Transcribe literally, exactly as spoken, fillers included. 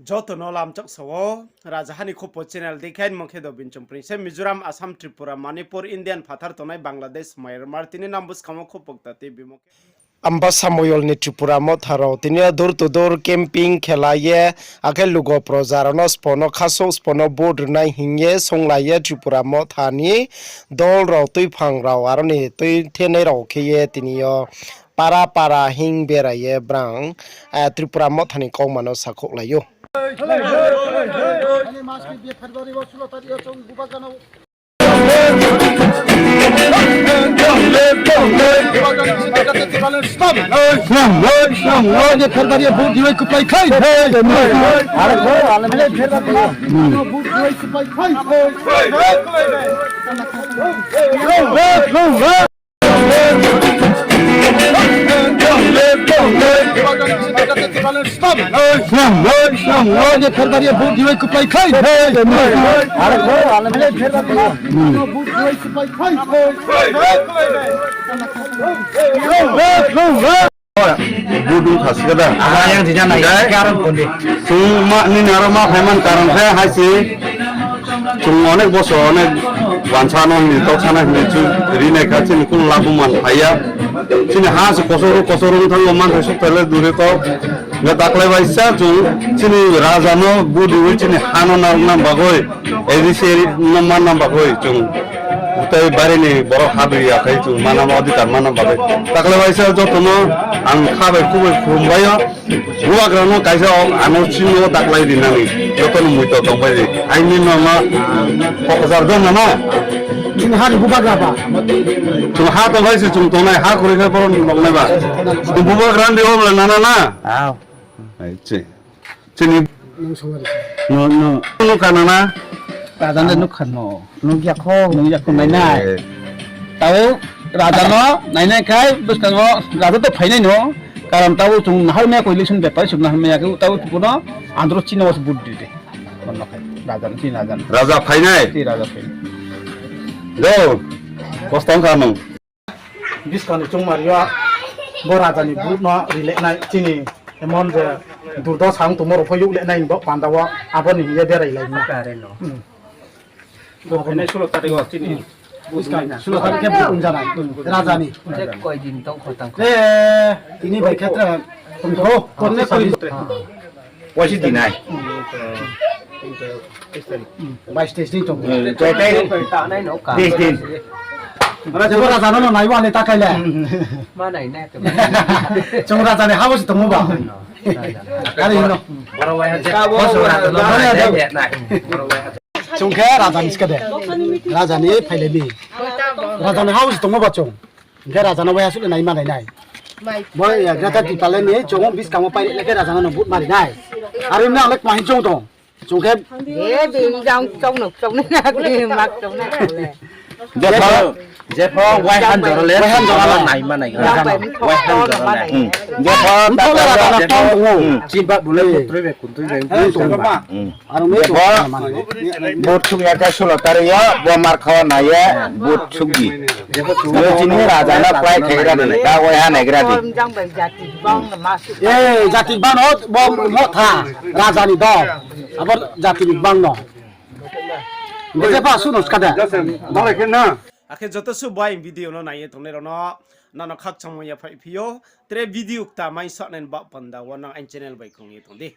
Joto no lamchak sa ou, Rajaha ni Khupo channel dei khe mung khe Dobin Chongpring se Mizoram, Assam, Tripura, Manipur, Indian phathar tongnai Bangladesh, Myanmar, tini nang buskang wo khupo kta tei bimo khe Amba Samoyol ni Tripura Motha rao tini yo door to door camping khelai ye, akhe lugo proja rao no sbo no khasouh sbo no vote rinai hing ye songlai ye Tripura Motha ni dol rao, tuiphang rao, aro ni tui thenai rao khe ye tini yo para para hing berai ye brang, eh, Tripura Motha ni kauma no sakhouhlai ou. Vote ong kha si khe da. Abo yang di jana, Dai. Karon kondi. Chung ma, nini aro ma phaiman karon khe hai se. Chung onek bosor, onek wansa no ni tok sana hini chung rinai kha, chini kung labu man phai ya. Chini ha se kosor kosor ong thang, man thai suk thai le duri kok. Nga taklai bai sa chung chini raja no vote ri chini ha no narwk nam bagoi. A D C no man nam bagoi chung. Utai bari ni borok ha dui ya khai chung manam adhikar manam bagoi. Taklai bai sa joto no ang kha bai khuboi khum bai o. Bubagra no kaisa o ano chini o taklai di nani. Joto no muito tong bai di. Aini no no kok jar don na na. Chini ha ni bubagra ba. Chung ha tong bai se chung tongnai ha kori khai boron nong nai ba. Chung bubagra ni o bla na na na. Au. Ai, che. Chini. Nung songari. No, no. Nung kana na? Raja no nung khan no. Nung ya kho. Nung ya kho nai nai. Eh. Tao raja no nai nai khai, bwskang no raja to phai nai no. Karon tao chung nahar maya ko election bepai sum nahar maya ko tao chung no andro chini o vote di de. Kono khai. Raja no, chini raja no. Raja phai nai? Chini raja phai nai. Do. Kostong kha nung. Buskang ni chungmari yo bo raja ni vote no ri le nai chini emon je durdosa ong tongmo rao pho youh le nai bo panda wo abo ni hing ye berai lai ma. Kare no. Hmm. Bo phainai sulo tarik wo chini. Buskang sulo tarik khe vote ong ja nai. Hmm. Raja ni. Koi din tong kho tang kho. Eh, tini bai khe tra tong kho. Korne koi. Poichi di nai. Bais teis din tong. Eh, jotai. Teis din. Jebo raja no no nai wa le ta kai le. Ma nai na to. Chung raja ni ha bo se tongmo ba. Kari no. Chung khe raja ni skade. Raja ni phaile ni. Raja ni ha bo se tongmo ba chung. Hingkhe raja no waiha suh le nai ma nai nai. Bo ya jata tipale ni chung buskang wo pai le khe raja no vote mari nai. Aro ni ang le kma hing chung tong. Chung khe. E, bini jang chong no chong nai na, bini mak chong nai na le. Jepho, jepho, wai han jora le, wai han jora le nai ma nai. Wai han jora le. Hmm. Jepho, mtho le raja no tong tong ou. Hmm. Chimba bule kutrui be kutrui be. Eh, tong ba. Hmm. Aro me jepho, vote suk ya khe sulo tarik yo, bo mar kha wo nai ye, vote suk di. Bo chini raja no klái khe gra di, ta wai ha nai gra di. Eh, jati bang no, bo Motha, raja ni dol. Abo jati ni bang no. Bese pa suno skada. Akhe joto suh bai video no nai ye tongnai rao no, nono khakchangmo ya phai phi ou. Tre video kta mai sa nai ba panda wo nang aini channel bai khong ye tong di.